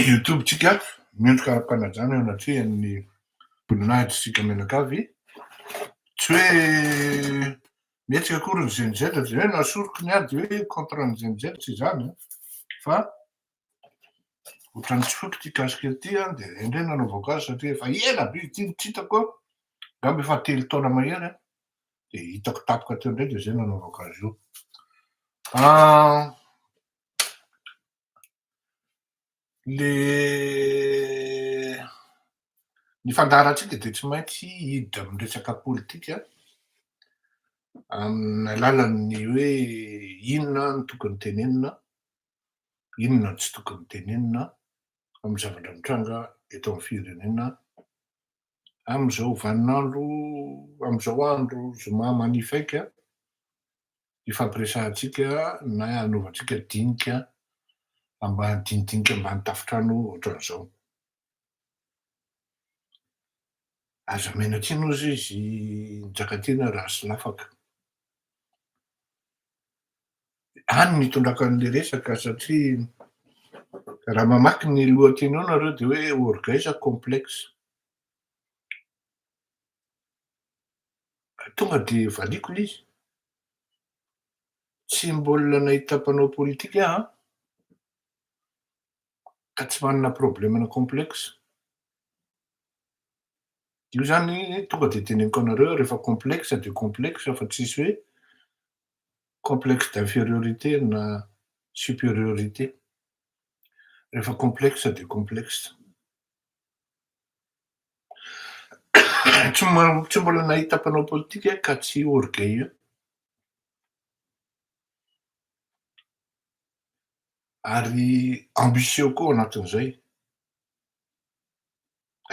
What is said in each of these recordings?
Youtube tsika, miondrika ara-panajana eo anatrehan'ny voninahitsika mianakavy. Tsy hoe mihetsika akory ny Gen Z dia hoe nasoriko ny ady hoe contre ny Gen Z, tsy izany an, fa ohatran'ny tsy foiko ity casque ity an, dia endrey nanaovako azy satria efa ela be ity no tsy hitako an, angamba efa 3 taona mahery an, dia hitako tampoka teo indray dia izay nanaovako azy io. Le ny fandaharantsika dia tsy maintsy hiditra amin'ny resaka politika amin'ny alalan'ny hoe inona no tokony tenenina, inona no tsy tokony tenenina amin'ny zavatra mitranga eto amin'ny firenena amin'izao vaninandro, amin'izao andro zoma manifaika ifampiresahantsika na anaovantsika dinika ambany dinidinika ambany tafontrano ohatran'izao. Aza omena tsiny hozy izy Njakatiana raha solafaka. Any no itondrako an'le resaka satria raha mamaky ny lohateny eo nareo de hoe orgueil sa complexe. Tonga de valiako le izy. Tsy mbola nahita mpanao politika aho an, ka tsy manana problème-na complexe. Io zany tonga de teneniko anareo rehefa complexe de complexe fa tsisy hoe complexe d'infériorité na supériorité. Rehefa complexe de complexe. Tsy tsy mbola nahita mpanao politika ka tsy orgueilleux. Ary ambitieux koa ao anatin'izay.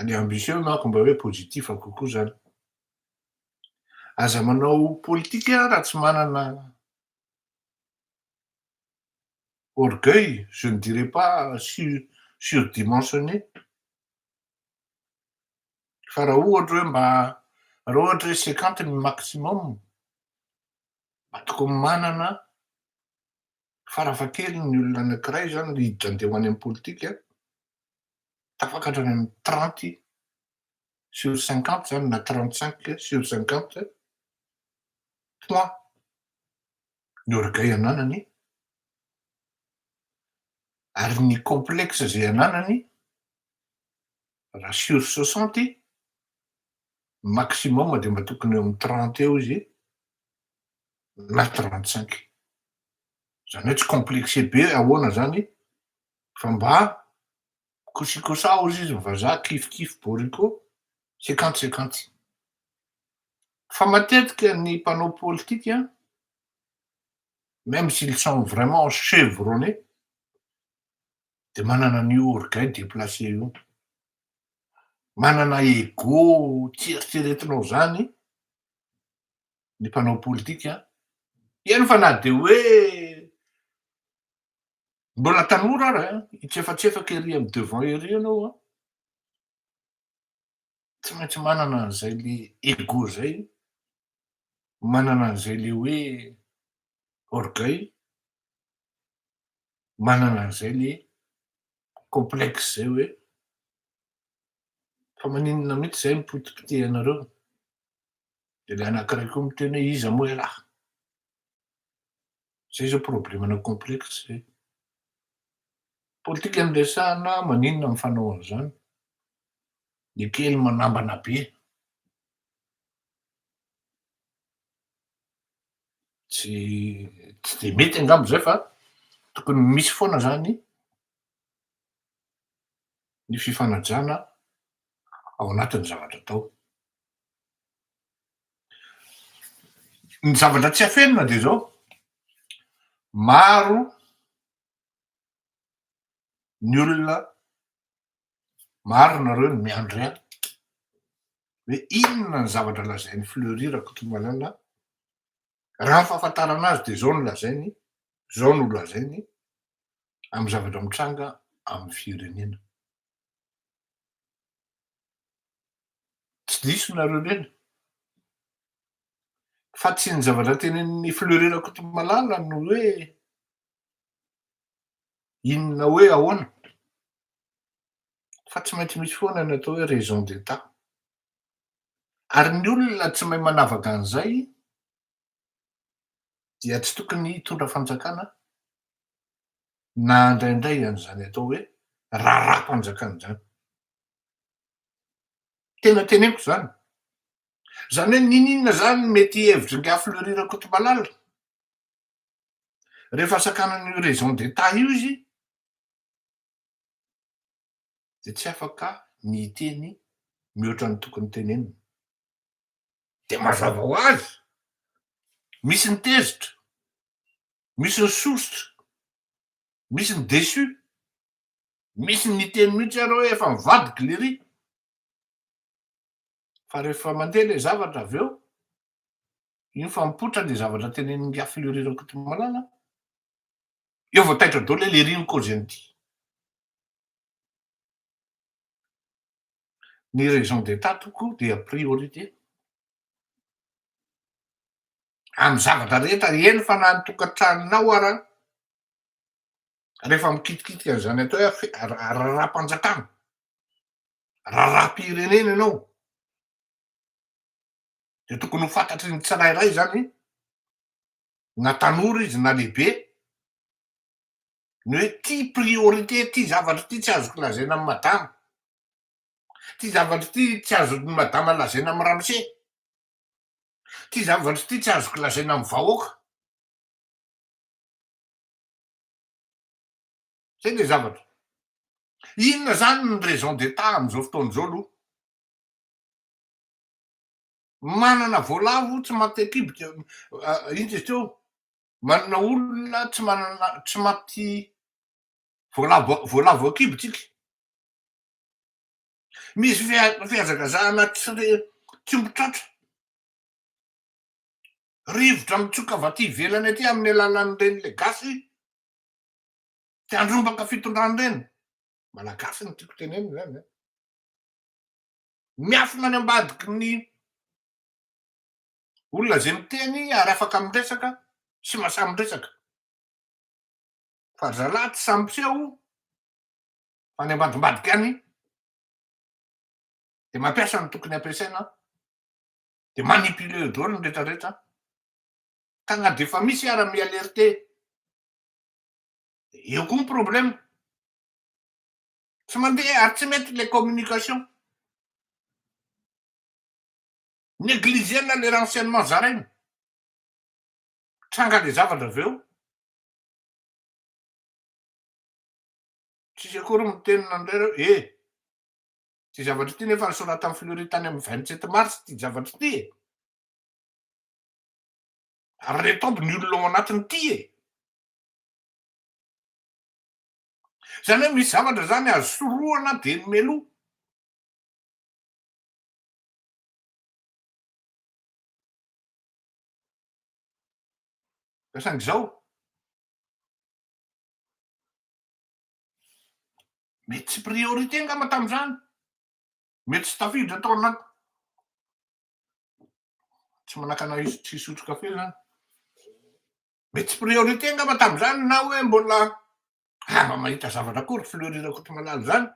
Ny ambitieux manko mba hoe positif kokoa zany. Aza manao politika raha tsy manana orgueil, je ne dirais pas surdimensionné. Fa raha ohatra hoe mba, raha ohatra hoe 50 ny maximum, mba tokony manana farafahakeliny ny olona anankiray zany hiditra andeha ho any amin'ny politika, tafakatra any amin'ny 30 sur 50 zany na 35 sur 50 point ny orgueil ananany ary ny complexe zay ananany raha sur 60 maximum de mba tokony eo amin'ny 30 eo izy na 35. Zany hoe tsy complexé be ahoana zany fa mba kosikosa ozy izy ny vazaha, kifikify boriko 50-50. Fa matetika ny mpanao politika, même s'ils sont vraiment chevronnés, de manana an'io orgueil déplacé io, manana ego tsy eritreretinao zany ny mpanao politika eny fa na de hoe mbola tanora ara hitsefatsefaky ery amy devant ery anao a, tsy maintsy manana an'izay le ego zay, manana an'izay le hoe orgueil, manana an'izay le complexe zay hoe fa maninona mihitsy zay mipotipitehanareo. De le anankiray koa miteny hoe iza moa ialahy zay zao problème-na complexe zay. Politika ny resahana, maninona mifanao an'izany ny kely manambana be? Tsy de mety angamba zay fa tokony misy foana zany ny fifanajana ao anatin'ny zavatra atao. Ny zavatra tsy afenina de zao, maro ny olona, maro nareo ny miandry ahy hoe inona ny zavatra lazain'ny Fleury Rakotomalala. Raha ny fahafantarana azy de zao no lazainy, zao no lazainy amy zavatra mitranga amy firenena. Tsy diso nareo reny fa tsy ny zavatra tenenin'ny Fleury Rakotomalala no hoe inona hoe ahoana. Fa tsy maintsy misy foana ny atao hoe raison d'état. Ary ny olona tsy mahay manavaka an'izay dia tsy tokony hitondra fanjakana na indraindray an'izany atao hoe raharaham-panjakana izany. Tena teneniko izany. Izany hoe n'inon'inona izany mety hevitry ingahy Fleury Rakotomalala, rehefa sakanan'io raison d'état io izy dia tsy afaka ny hiteny mihoatra ny tokony tenenina. Dia mazava ho azy, misy ny tezitra, misy ny sosotra, misy ny déçu, misy ny niteny mihitsy ary hoe efa mivadika lery. Fa rehefa mandeha ilay zavatra avy eo, iny fa mipoitra ilay zavatra tenenin'ingahy Fleury Rakotomalala, eo vao taitra daholo hoe lery ny cause an'ity. Ny raison d'état tompoko dia priorité amin'ny zavatra rehetra, eny fa na ny tokantranonao ara, rehefa mikitikitika an'izany atao hoe raharaham-panjakana, raharaham-pirenena ianao, de tokony ho fantatry ny tsirairay zany, na tanora izy na lehibe, ny hoe ty priorité ty zavatra ty tsy azoko lazaina amy madama, ty zavatra ty tsy azon'ny madama lazaina amy ramose, ty zavatra ty tsy azoko lazaina amy vahoaka. Zay le zavatra. Inona zany ny raison d'état am'izao fotoana izao aloha? Manana voalavo tsy maty an-kiboka, ino izy teo? Manana olona tsy manana tsy maty voalavo voalavo an-kibo tsika. Misy fihazakazahana tsy re tsy omby tratra. Rivotra mitsoka avy aty ivelany aty amin'ny alalan'ireny le gasy te handrombaka fitondrana ireny. Malagasy no tiako tenenina zany an. Miafina any ambadiky ny olona izay miteny ary afaka miresaka sy mahasahy miresaka. Fa ry zalahy tsy sahy miseho fa any ambadimbadika any dia mampiasa ny tokony hampiasaina dia manipuler eo daholo ny rehetra rehetra ka na dia efa misy ara mi-alerter dia eo koa ny problème. Tsy mandeha ary tsy mety le communication. Negligena le renseignement zaraina. Tranga le zavatra avy eo. Tsisy akory miteny nandray reo eh! Ty zavatra ity nefa nosoratan'i Fleury tany amin'ny 27 mars ity zavatra ity e! Ary reto aby ny olona ao anatin'ity e! Zany hoe misy zavatra zany azo sorohana dieny mialoha. Fa saingy izao, mety tsy priorité angamba tamin'izany, mety tsy tafiditra tao anaty, tsy manakana tsy hisotro kafe zany. Mety tsy priorité angamba tamin'izany na hoe mbola ah mba mahita zavatra koa ry Fleury Rakotomalala izany.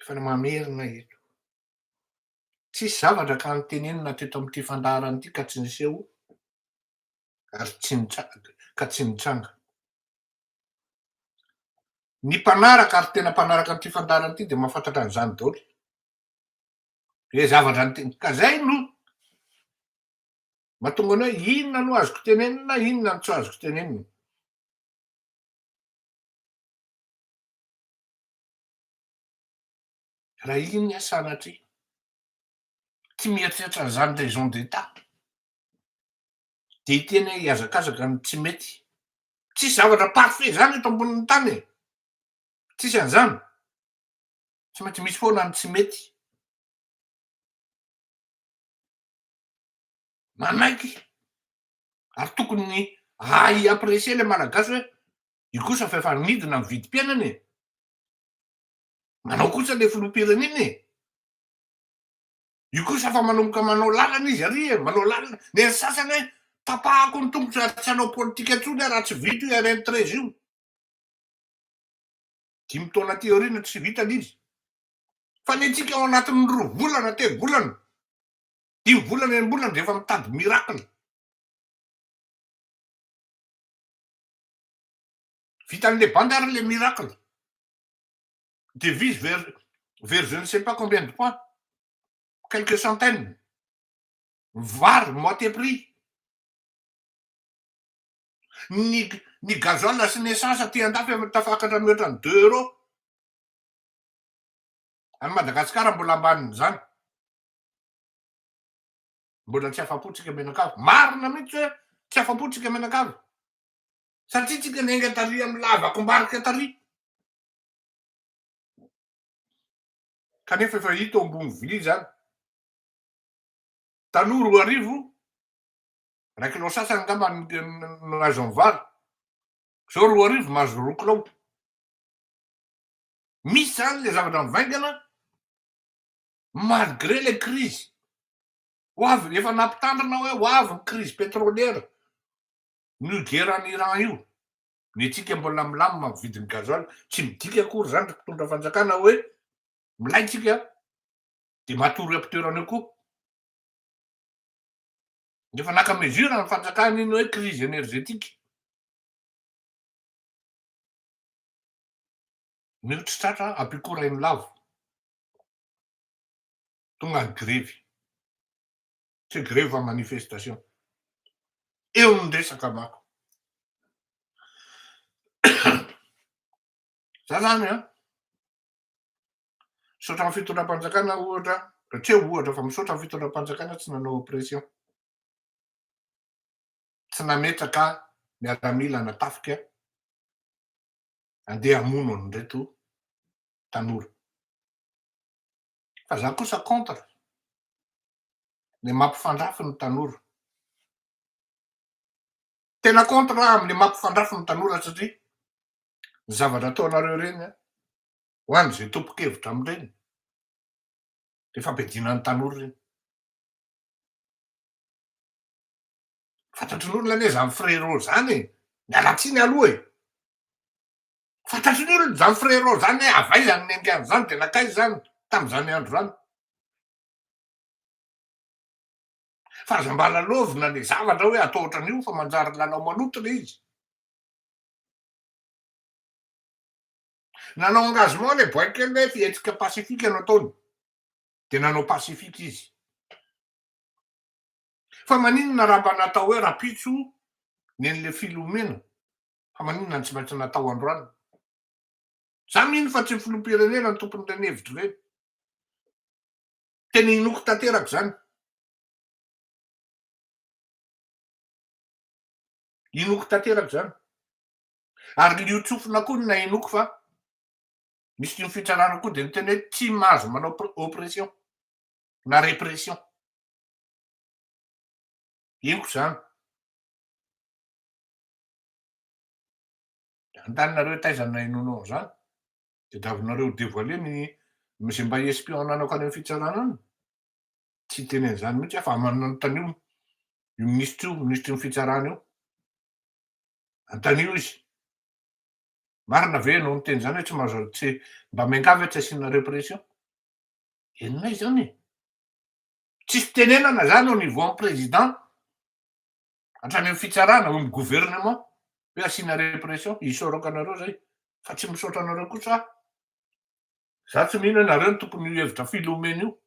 Efa mamerina eto. Tsisy zavatra ka notenenina teto amin'ity fandaharana ity ka tsy niseho ary tsy ka tsy nitranga. Ny mpanaraka ary tena mpanaraka an'ity fandaharana ity dia mahafantatra an'izany daholo. Le zavatra niteny. Ka zay no mahatonga ny hoe inona no azoko tenenina, inona no tsy azoko tenenina. Raha iny aho sanatria tsy mieritreritra an'izany raison d'état dia hiteny hoe hihazakazaka ny tsy mety. Tsisy zavatra parfait zany eto ambonin'ny tany e! Tsisy an'izany. Tsy maintsy misy foana ny tsy mety. Manaiky ary tokony hahay hi-apprécier ilay Malagasy hoe io kosa fa efa nidina ny vidim-piainana e! Manao kosa ilay filoham-pirenena e! Io kosa fa manomboka manao lalana izy ary e, manao lalana. Ny an'ny sasany hoe tapahako ny tongotro ary tsy hanao politika intsony aho raha tsy vita io RN 13 io. 5 taona aty aoriana tsy vita le izy. Fa ny antsika ao anatin'ny 2 volana, 3 volana, 5 volana, 6 volana de efa mitady miracle. Vitan'le bandy ary le miracle. Devise vers vers je ne sais pas combien de points, quelques centaines. Vary moitié prix. Ny ny gasoil sy ny essence aty andafy efa tafakatra mihoatra ny 2 euros. Any Madagasikara mbola ambanin'izany. Mbola tsy afa-po tsika mianakavy. Marina mihitsy hoe tsy afa-po tsika mianakavy. Satria tsika niainga tary amin'ny lavakombarika tary. Kanefa efa hita eo ambony vilia izany. Taloha 2000, iray kilao sasany angamba no azo amin'ny vary. Izao 2000 mahazo 2 kilao. Misy izany ilay zavatra mivaingana malgré ilay crise. Ho avy, efa nampitandrina hoe ho avy ny crise pétrolière n'io guerre any Iran io. Ny antsika mbola milamina amin'ny vidin'ny gasoil. Tsy midika akory izany ry mpitondra fanjakana hoe milay tsika dia matory am-pitoerana eo koa. Efa naka mesure ny fanjakana iny hoe crise énergétique. Nio tsy tratra ampio koa Rainilavo. Tonga ny grevy. Tsy grevy fa manifestation. Eo ny resaka manko. Za zany an, misaotra ny fitondram-panjakana ohatra, tsy hoe ohatra fa misaotra ny fitondram-panjakana tsy nanao oppression. Tsy nametraka miaramila na tafika andeha hamono an'ireto tanora. Fa za kosa contre le mampifandrafy ny tanora. Tena contre aho amle mampifandrafy ny tanora satria ny zavatra ataonareo ireny an, ho an'izay tompon-kevitra amin'ireny de fampiadiana ny tanora ireny. Fantatry ny olona anie zany frérot zany e! Miala tsiny aloha e! Fantatry ny olona zany frérot zany hoe avy aiza no niaingany zany de nankaiza zany tam'zany andro zany. Fa aza mba lalaovina le zavatra hoe atao ohatran'io fa manjary lalao maloto le izy. Nanao engagement le boay kely hoe fihetsika pacifique no ataony. De nanao pacifique izy. Fa maninona raha mba natao hoe rapitso ny an'le filomena? Fa maninona no tsy maintsy natao androany? Za mino fa tsy ny filoham-pirenena no tompon'ireny hevitra ireny. Tena inoako tanteraka izany. Inoako tanteraka izany. Ary lio-tsofina koa no nahenoako fa misy ny fitsarana koa dia niteny hoe tsy mahazo manao oppression na répression. Henoko izany. Dia anontany nareo hoe taiza no nahenoanao an'izany? Tadiavinareo ho devoiler ny izay mba espion ananako any amin'ny fitsarana any? Tsy hiteny an'izany mihitsy aho fa anontanio io minisitra io, minisitry ny fitsarana io. Anontanio izy. Marina ve ianao niteny izany hoe tsy mahazo tsy mba miangavy hoe tsy asiana répression? Henonay izany e. Tsisy fitenenana zany au niveau am président hatrany am fitsarana au am gouvernement hoe asiana répression, isaorako anareo zay fa tsy misaotra anareo kosa aho, za tsy mino hoe nareo no tompon'io hevitra filomena io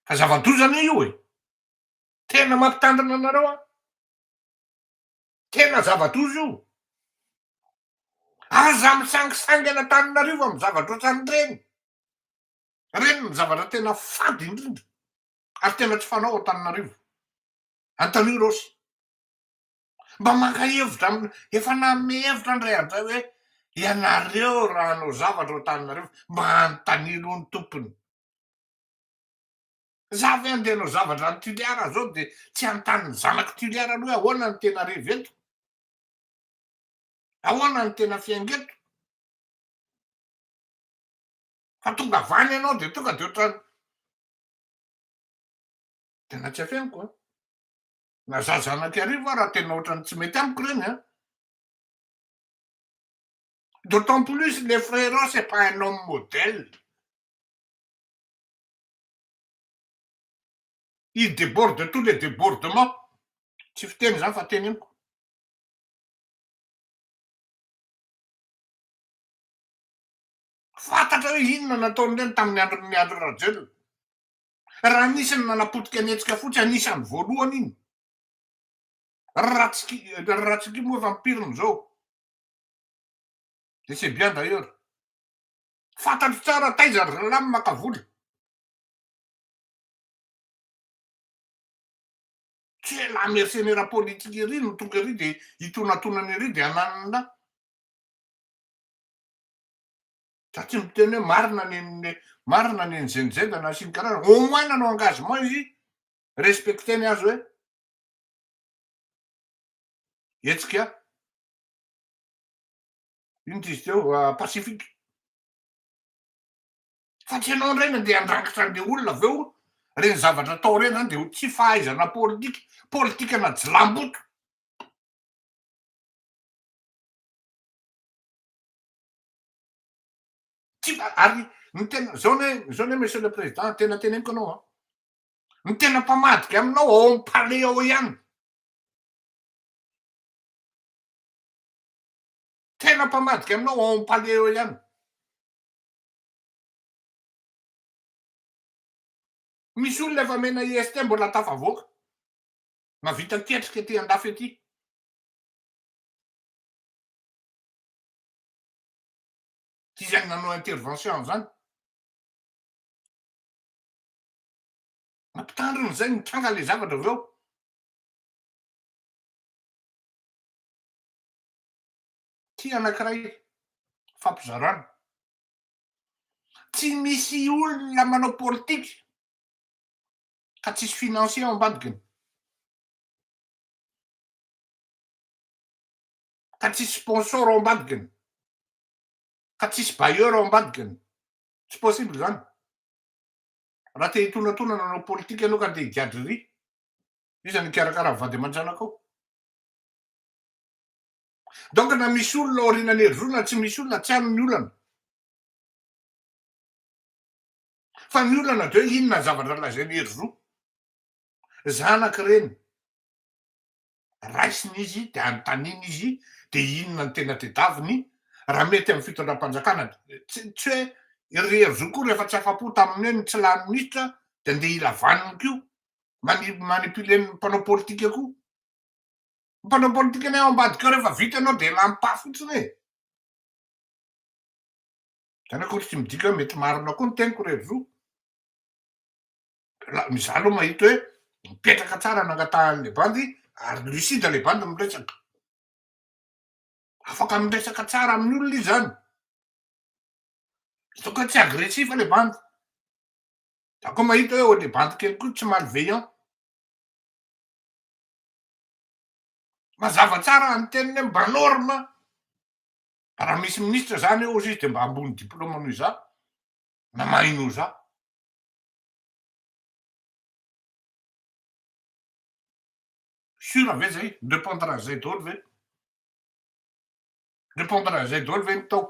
fa zava-doza anie io e, tena mampitandrina anareo aho, tena zava-doza io, aza misangisangy an'Antananarivo am zavatra ohatran'ireny. Ireny ny zavatra tena fady indrindra ary tena tsy fanao ao Antananarivo. Antanio Raosy. Mba maka hevitra aminy, efa nanome hevitra ndray andray hoe ianareo raha hanao zavatra ao Antananarivo mba anontanio aloha ny tompony. Za ve andeha hanao zavatra any Toliara zao de tsy hanontany ny zanak'i Toliara aloha hoe ahoana ny tena revy eto? Ahoana ny tena fiainga eto? Fa tonga avy any ianao dia tonga dia ohatran'ny tena tsy afeniko an. Na za zanak'Iarivo aho raha tena ohatran'ny tsy mety amiko ireny an. D'autant plus le frérot c'est pas un homme modèle. Il déborde tous les débordements. Tsy fiteny izany fa teneniko. Fantatra hoe inona nataon'ireny tamin'ny andron'ny Andry Rajoelina. Raha nisy ny nanapotika ny hetsika fotsy, anisan'ny voalohany iny. Ratsiky, Ratsiky moa efa mipirina izao. Et c'est bien d'ailleurs. Fantatro tsara taiza ry zalahy no maka vola. Tsy hoe la mercenaire politique ery no tonga ery de hitonatonana ery de hananina. Za tsy miteny hoe marina ny marina ny an'i Zenizenda na sy ny karazany, au moins nanao engagement izy, respecter ny azy hoe hetsika ino ty izy teo pacifique. Fa tsy ianao indray no andeha handrangitra an'le olona avy eo, reny zavatra atao reny zany de tsy fahaizana politika, politikana jilamboto. Tsy ary ny tena zao anie zao anie monsieur le président tena teneniko anao an, ny tena mpamadika aminao ao am palais ao ihany, tena mpamadika aminao ao am palais ao ihany. Misy olona efa mena IST mbola tafavoaka, mahavita ketrika aty andafy aty. Iza no nanao intervention an'izany? Mampitandrina izay mitranga ilay zavatra avy eo. Ity anankiray fampizarana. Tsy misy olona manao politika ka tsisy financier ao ambadikiny. Ka tsisy sponsor ao ambadikiny. Ka tsisy bailleur ao ambadikiny. Tsy possible zany. Raha te hitonatona nanao politika ianao ka andeha higadra ery, iza no hikarakara ny vady aman-janakao? Donc na misy olona aorianan'i Herizo na tsy misy olona, tsy any ny olana. Fa ny olana dia hoe inona ny zavatra lazain'i Herizo? Zanaka ireny. Raisina izy dia anontaniana izy dia inona no tena tedaviny, raha mety amin'ny fitondram-panjakana, tsy tsy hoe ry Herizo koa rehefa tsy afa-po tamin'ny hoe ny tsy lany minisitra dia andeha hila vaniny koa, mani- manipuler ny mpanao politika koa. Ny mpanao politika anie ao ambadika ao rehefa vita ianao dia lany pas fotsiny e. Zany akory tsy midika hoe mety marina koa ny teniko ry Herizo. Izaho aloha mahita hoe mipetraka tsara nangatahan'le bandy ary lucide le bandy miresaka. Afaka miresaka tsara amin'ny olona izy zany. Hitako hoe tsy agressif le bandy. Za koa mahita hoe le bandy kely koa tsy malveillant. Mazava tsara ny teniny hoe mba norme. Raha misy ministra zany eo ozy izy de mba ambony diplôme noho izaho na mahay noho izaho. Sûr ve zay? Répondre an'izay daholo ve? Répondre an'izay daholo ve ny tao?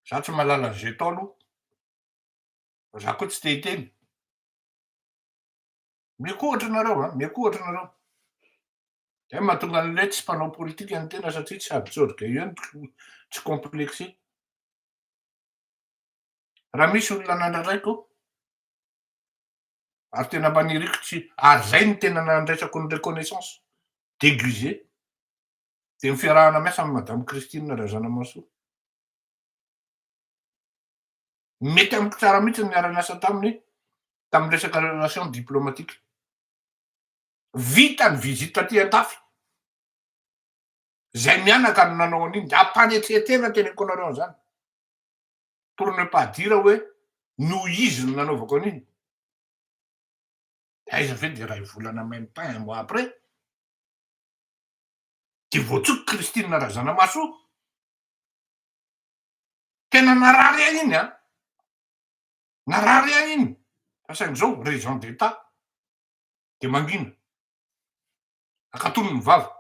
Za tsy mahalala an'izay tao aloha. Fa za koa tsy te hiteny. Mikohatra nareo an, mikohatra nareo. Zay mahatonga an'ilay tsy mpanao politika ny tena satria tsy sady tsy orgueilleux no tsy complexé. Raha misy olona nandradraiko ary tena mba niriko tsy ary zay no tena nandraisako ny reconnaissance déguisée dia ny fiarahana miasa amin'i madame Christine Razanamahasoa. Mety amiko tsara mihitsy ny niara-niasa taminy tamin'ny resaka relation diplomatique. Vita ny visite aty an-dafy. Zay mianaka no nanao an'iny, ampanetren-tena teneniko anareo an'izany. Pour ne pas dire hoe noho izy no nanaovako an'iny. De aiza ve de iray volana même pas un mois après de voatsoko Christine Razanamahasoa. Tena narary ahy iny an! Narary ahy iny! Fa saingy zao, raison d'Etat de mangina. Akatony ny vava.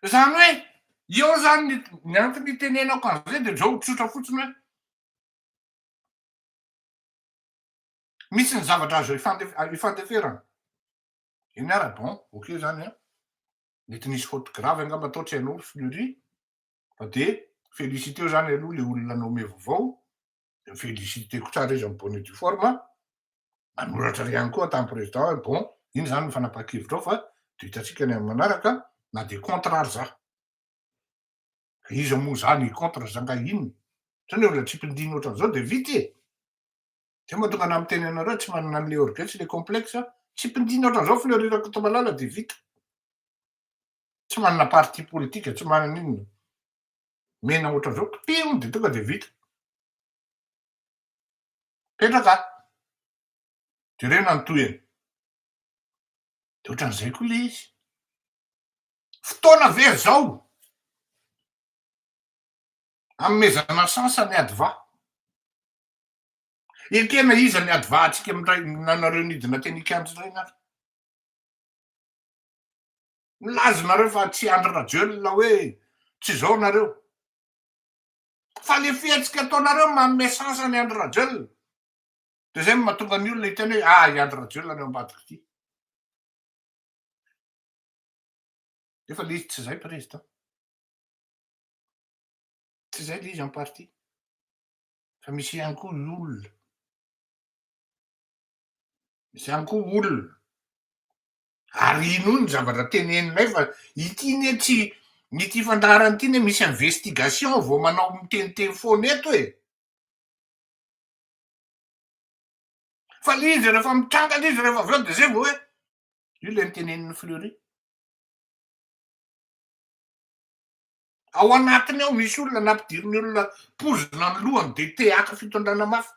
Zany hoe. Eo zany ny ny antony itenenako an'izay de zao tsotra fotsiny hoe misy ny zavatra azo ifandeferana. Eny ara bon, ok zany an. Mety nisy faute grave angamba tao tsy hainao ry Fleury fa de féliciteo zany aloha le olona nommé vaovao, de mi-féliciter-ko tsara izy en bonne et due forme, manoratra ihany koa tamin'ny président hoe bon, iny zany ny fanapahan-kevitrao fa de hitantsika ny amin'ny manaraka na de contre ary za. Ka iza moa zany contre za nga inona? Zany hoe olona tsipindiny ohatran'izao de vita e! Zay mahatonga anah miteny anareo tsy manana an'le orgueil sy le complexe, tsipindiny ohatran'izao Fleury Rakotomalala de vita. Tsy manana parti politique, tsy manana inona. Mena ohatran'izao, kipihiny de tonga de vita. Petraka. Jerena ny tohiny. De ohatran'izay koa le izy. Fotoana ve zao anomezana chance ny ady vaha? Ekena iza ny ady vahantsika mindray nanareo nidina teny Ikandry indray ary? Milaza nareo fa tsy Andry Rajoelina hoe tsy zao nareo. Fa le fihetsika ataonareo manome chance an'i Andry Rajoelina. De zay no mahatonga ny olona hiteny hoe ah i Andry Rajoelina no eo ambadika ity. Nefa le izy tsy zay président. Tsy zay le izy en partie. Fa misy ihany koa ny olona. Misy ihany koa olona. Ary ino ny zavatra teneninay fa ity ne tsy ity fandaharana ity ne misy investigation vao manao miteniteny foana eto e. Fa le izy rehefa mitranga le izy rehefa avy eo de zay vao hoe io le nitenenin'i Fleury. Ao anatiny ao misy olona nampidirin'ny olona pozina ny lohany de te haka fitondrana mafy.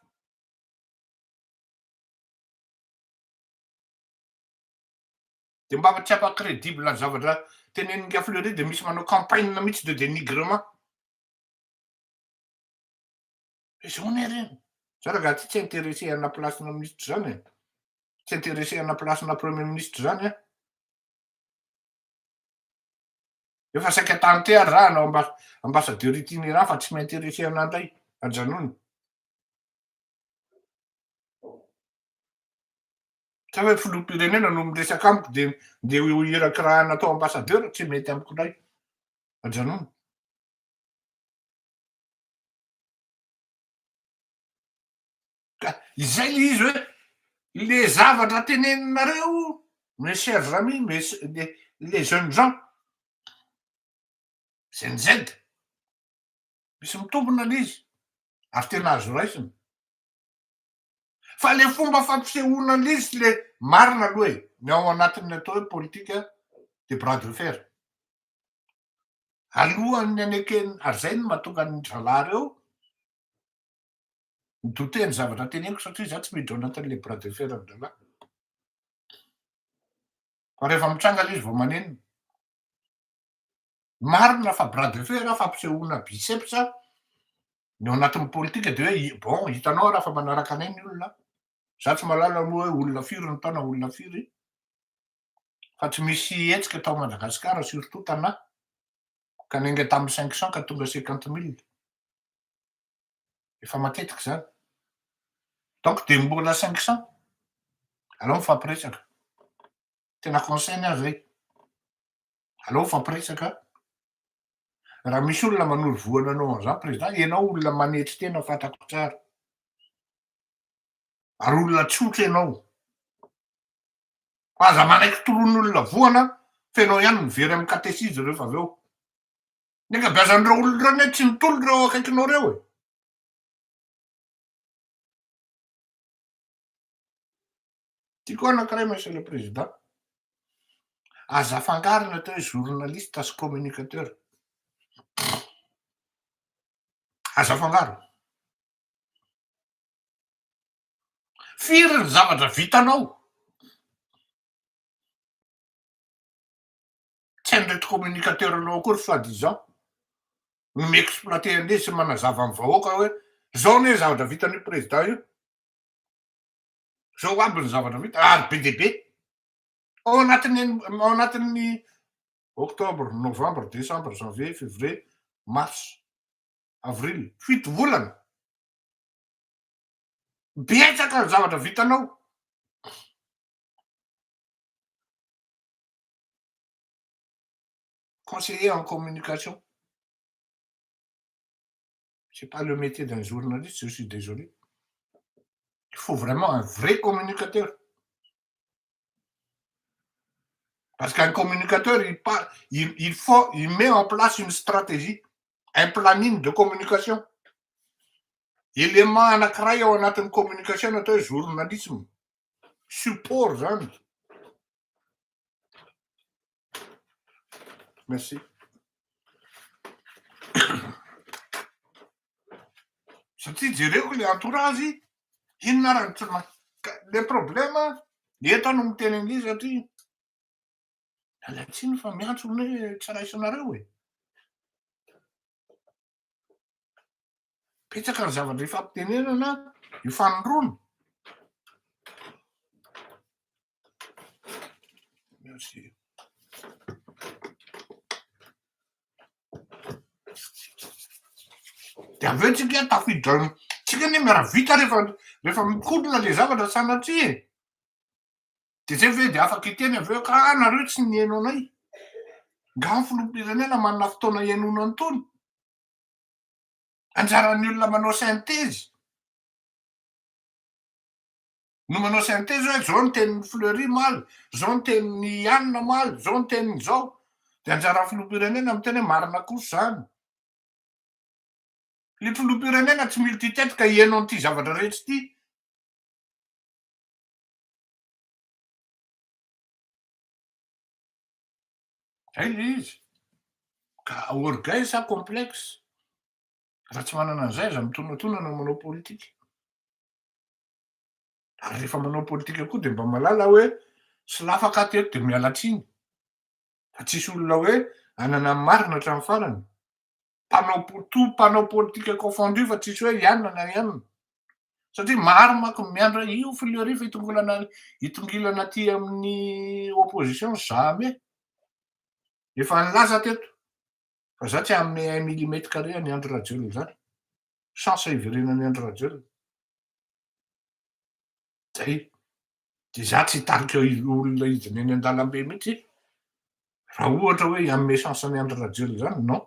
De mba tsy hampa crédible ny zavatra tenenin'i Fleury de misy manao campagne mihitsy de dénigrement. Izao anie reny. Za rangahy ty tsy intéressé ana place-na ministre zany e. Tsy intéressé ana place-na premier ministre zany aho. Efa saika tany te ary za hanao ambassadeur itinérant fa tsy mi-intéressé anah ndray. Ajanony. Sa hoe filoham-pirenena no miresaka amiko de ndeha ho irakirahana atao ambassadeur, tsy mety amiko ndray. Ajanony. Ka izay le izy hoe le zavatra teneninareo mes chers amis, mes les, les jeunes gens, Gen Z, misy mitombina le izy ary tena azo raisina. Fa le fomba fampisehoana an'le izy sy le marina aloha e, ny ao anatin'ny atao hoe politika de bras de fer. Alohan'ny aneken ary zay no mahatonga ny zalahy reo mi-douter ny zavatra teneniko satria za tsy miditra ao anatin'le bras de fer an-dralahy. Fa rehefa mitranga le izy vao manenina. Marina fa bras de fer fampisehoana biceps ny ao anatin'ny politika de hoe bon hitanao raha fa manaraka anay ny olona. Za tsy mahalala moa hoe olona firy ny tao na olona firy fa tsy misy hetsika tao Madagasikara surtout Tana ka niainga tamin'ny 500 ka tonga 50 mille. Efa matetika zany. Donc de mbola 500. Aleo mifampiresaka. Tena conseil ny ahy zay. Aleo mifampiresaka. Raha misy olona manoro vohana anao an'izany président, ianao olona manetry tena fantako tsara. Ary olona tsotra ianao. Fa aza manaiky toroan'olona vohana fa ianao ihany mivery amin'ny katesizy rehefa avy eo. Ny ankabeazan'ireo olona ireo anie tsy nitolona ireo akaikinao ireo e. Tiako anankiray monsieur le président. Aza afangaro ny atao hoe journaliste sy communicateur. Aza afangaro. Firy ny zavatra vitanao? Tsy hain'ireto communicateur anao akory soit disant ny mi-exploiter an'izy sy manazava amin'ny vahoaka hoe zao anie ny zavatra vitan'io président io. Zao aby ny zavatra vita ary be dia be. Ao anatin'ny ao anatin'ny Octobre, novembre, décembre, janvier, février, mars, avril, fito volana. Betsaka ny zavatra vitanao. Conseiller en communication. C'est pas le métier d'un journaliste, je suis désolé. Il faut vraiment un vrai communicateur. Parce qu'un communicateur, il, il, il, faut, il met en place une stratégie, un planning de communication. Élément anankiray ao anatin'ny communication natao hoe journalisme. Support zany. Merci. Satria jereko le entourage, inona ara ny tsy ma- le problème eto aho no miteny an'izy satria miala tsiny fa miantso anie tsy raisinareo e. Betsaka ny zavatra ifampitenenana, ifanondroana. Merci. De avy eo tsika tafiditra, tsika anie miara-vita rehefa rehefa mikorona le zavatra sanatria e. De zay ve de afaka hiteny avy eo ka nareo tsy niheno anay. Nga ny filoham-pirenena manana fotoana hihainoana an'itony? Anjaran'ny olona manao synthèse no manao synthèse hoe zao ny tenin'i Fleury omaly, zao ny tenin'i Anne omaly, zao ny tenin'i zao. De anjaran'ny filoham-pirenena miteny hoe marina kosa zany. Le filoham-pirenena tsy multitête ka hihaino an'ity zavatra rehetra ity. Zay le izy. Ka orgueil sa complexe? Raha tsy manana an'izay aza mitonatonana manao politika. Ary rehefa manao politika koa dia mba mahalala hoe solafaka aho teto dia miala tsiny. Fa tsisy olona hoe hanana ny marina hatramin'ny farany. Mpanao tout mpanao politika confondu fa tsisy hoe ianona na ianona. Satria maro manko ny miandry hoe io Fleury fa hitongilana hitongilana aty amin'ny opposition jamais. Efa nilaza teto fa za tsy hanome un millimètre carré an'i Andry Rajoelina zany. Chance hiverenan'i Andry Rajoelina. Zay. De za tsy hitarika olona hidina eny an-dalambe mihitsy raha ohatra hoe hanome chance an'i Andry Rajoelina zany, non.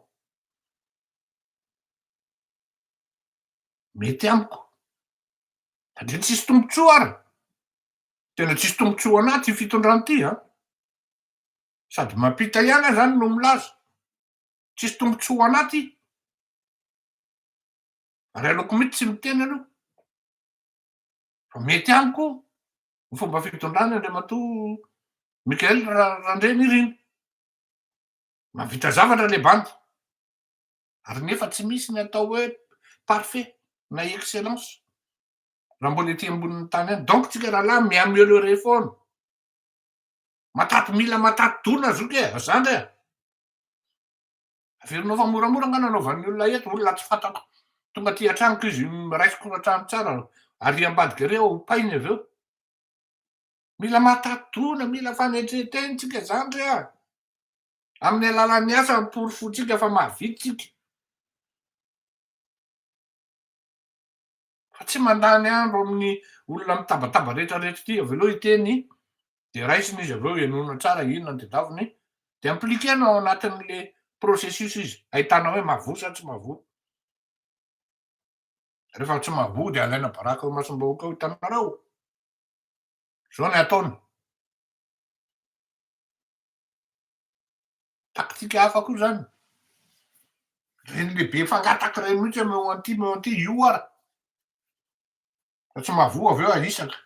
Mety amiko. Satria tsisy tombotsoa ary. Tena tsisy tombotsoa anah ty fitondrana ty an. Sady mampita ihany aho zany no milaza. Tsisy tombotsoa anah ty. Ary aleoko mihitsy tsy miteny aloha. Fa mety amiko ny fomba fitondrany Andriamatoa Michael Randrianirina. Mahavita zavatra le bandy. Ary nefa tsy misy ny atao hoe parfait na excellence raha mbola ety ambonin'ny tany any. Donc tsika rahalahy mi-ameliorer foana. Mataty mila mataty dona zoky e, zandry a. Averinao fa moramora nga nanaovan'ny olona eto, olona tsy fantako. Tonga aty an-tranoko izy, raisiko hatrany tsara, ary ambadika ary aho painy avy eo. Mila mataty dona, mila fanetren-tena tsika zandry a. Amin'ny alalan'ny asa ny porofontsika fa mahavita tsika. Fa tsy mandany andro amin'ny olona mitabataba rehetra rehetra ity, avy aloha hiteny de raisina izy avy eo henoina tsara inona ny tedaviny de impliquer-na ao anatin'le processus izy ahitana hoe mahavoa sa tsy mahavoa. Rehefa tsy mahavoa de alaina baraka eo imasom-bahoaka eo, hitanareo? Zao ny ataony. Tactique hafa koa zany. Reny lehibe fangataka reny mihitsy omeo an'ity omeo an'ity, io ara. Fa tsy mahavoa avy eo ahisaka.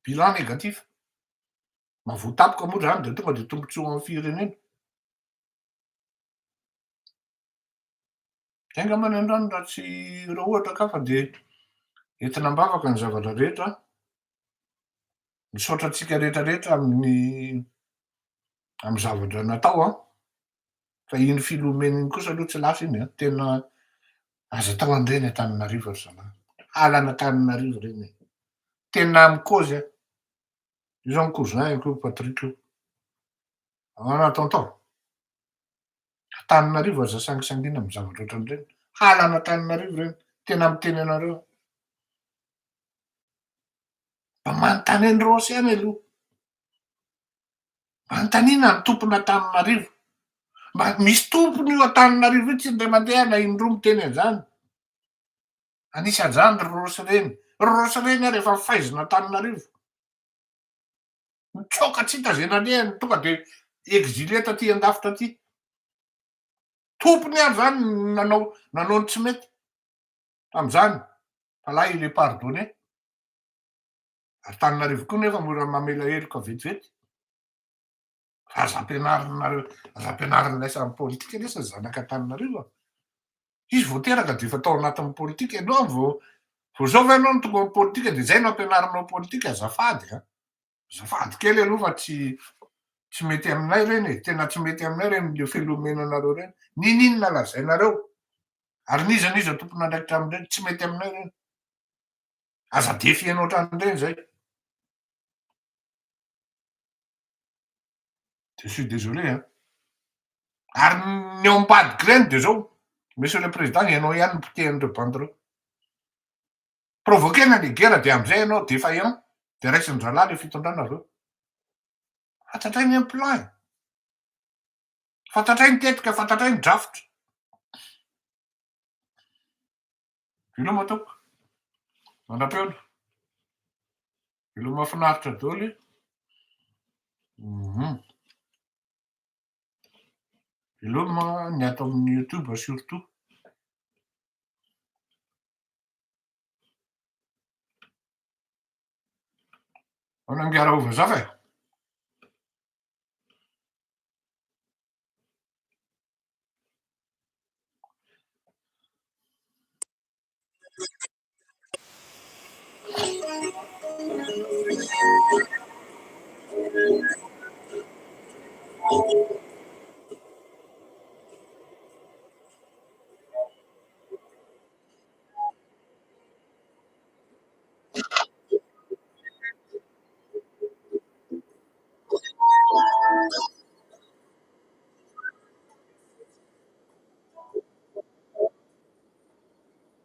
Bilan négatif. Mahavoa tampoka moa zany de tonga de tombotsoa amin'ny firenena. Zay angamba ny androany raha tsy raha ohatra ka fa de entina am-bavaka ny zavatra rehetra. Misaotra antsika rehetra rehetra amin'ny amin'ny zavatra natao an. Fa iny Philomena iny kosa aloha tsy lasa iny an. Tena aza atao an'ireny Antananarivo ry zalahy. Halan'Antananarivo ireny e. Tena mikozy an. Io zao ny cousin-ko io Patrick io. Ahoana tonton? Antananarivo aza sangisangiana amin'ny zavatra ohatran'ireny. Halana Antananarivo ireny. Tena miteny anareo aho. Mba manontany an'i Rossy ihany aloha. Manontaniana ny tompon'Antananarivo. Mba misy tompony io Antananarivo io tsy indray mandeha na indroa miteny an'izany. Anisan'izany ry Rossy ireny. Ry Rossy ireny ary efa faizina Antananarivo. Mitsoaka tsy hita izay nalehany, tonga dia exilé taty andafy taty. Tompony ary izany nanao nanao ny tsy mety tamin'izany, fa là il est pardonné. Ary Tananarivo koa nefa mora mamela heloka vetivety. Fa aza ampianarinareo, aza ampianarin'ilay samy politika anie sa zanak'Antananarivo a. Izy vao teraka dia efa tao anatin'ny politika, ianao vao vao zao ve ianao no tonga amin'ny politika dia zay no ampianarinao politika, azafady a. Azafady kely aloha fa tsy tsy mety aminay ireny e, tena tsy mety aminay ireny le filomenanareo ireny, n'inon'inona lazainareo, ary n'iza n'iza tompon'andraikitra amin'ireny, tsy mety aminay ireny. Aza defier-na ohatran'ireny zay. Je suis désolé an. Ary ny ao ambadik'ireny dia zao, Monsieur le Président, ianao ihany no potehin'ireo bandy ireo. Provoquer-na le guerre dia amin'izay ianao défaillant, dia raisin-drahalahy le fitondrana avy eo. Fantatray ny plan e. Fantatray ny tetika, fantatray ny drafitra. Veloma tompoko. Mandra-pihaona. Veloma finaritra daholo. Veloma ny ato amin'ny YouTube surtout. Ahoana angaha Rahovazafa e?